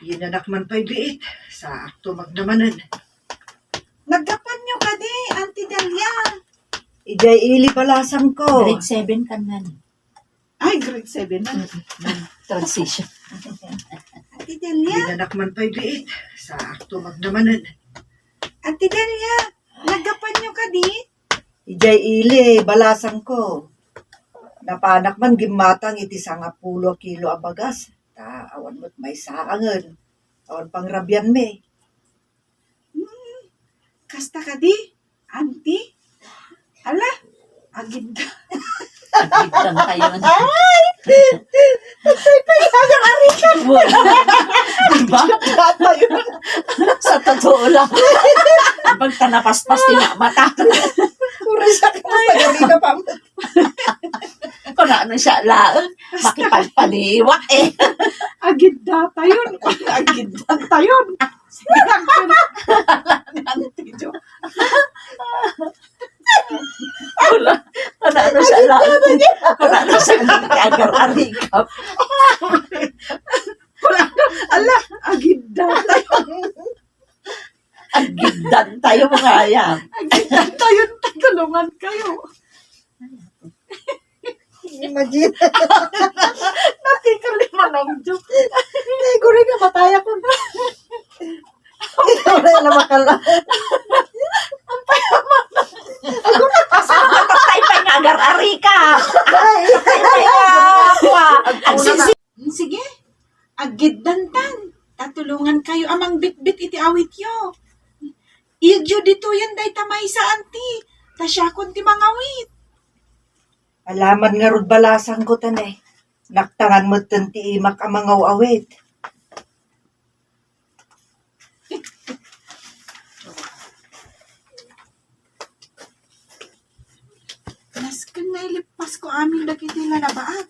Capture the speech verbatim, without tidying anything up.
Inanak man pay biit, saakto magdamanen. Naggapuanyo kadi, Auntie Delia? Idiay ili balasangko. Grade seven ka na. Ay, grade seven na. Transition. Auntie Delia? Inanak man pay biit, saakto magdamanen. Auntie Delia, naggapuanyo kadi? Idiay ili balasangko. Napanak man gimmatang iti sangapulo a kilo a bagas. Ta awan met maysaangen. Awan pangrabianmi. Hmm, kasta kadi, Auntie? Ala, agidda. Agiddan tayo. Ay! Agiddan tayo. Diba? Sa totoo lang. Pag tanapaspas, tinamata. Puro siya ka, mas nagari ka pa. Kung ano siya laeng, makipagpaliwat eh. Agidda tayon. Agiddan tayon. Sige lang, Auntie Jo. Wala. Wala na siya laeng. Wala na siya laeng. Agar-arikap. Wala na. Ala, agidda tayon. Agiddan tayo, mga ayam. Agiddan tayon, tutulungan kayo. Imagine. Nakikali manong joke. Ay, guri nga, mataya ko na. Ikaw na yung namakala. Ang payaman. Patay pa nga, agar-ari ka. Ay, ay, ay, ay. Ang sisi- Sige, agiddantan. Tatulungan kayo a mangbitbit iti awityo. Iyegyo ditoyen dayta maysa, Auntie. Ta siakon ti mangawit. Alaman ngarud balasangko ta ne. Naktangan metten ti imak a mangaw-awit. Nasken nga ilippasko amin dagiti lalabaat.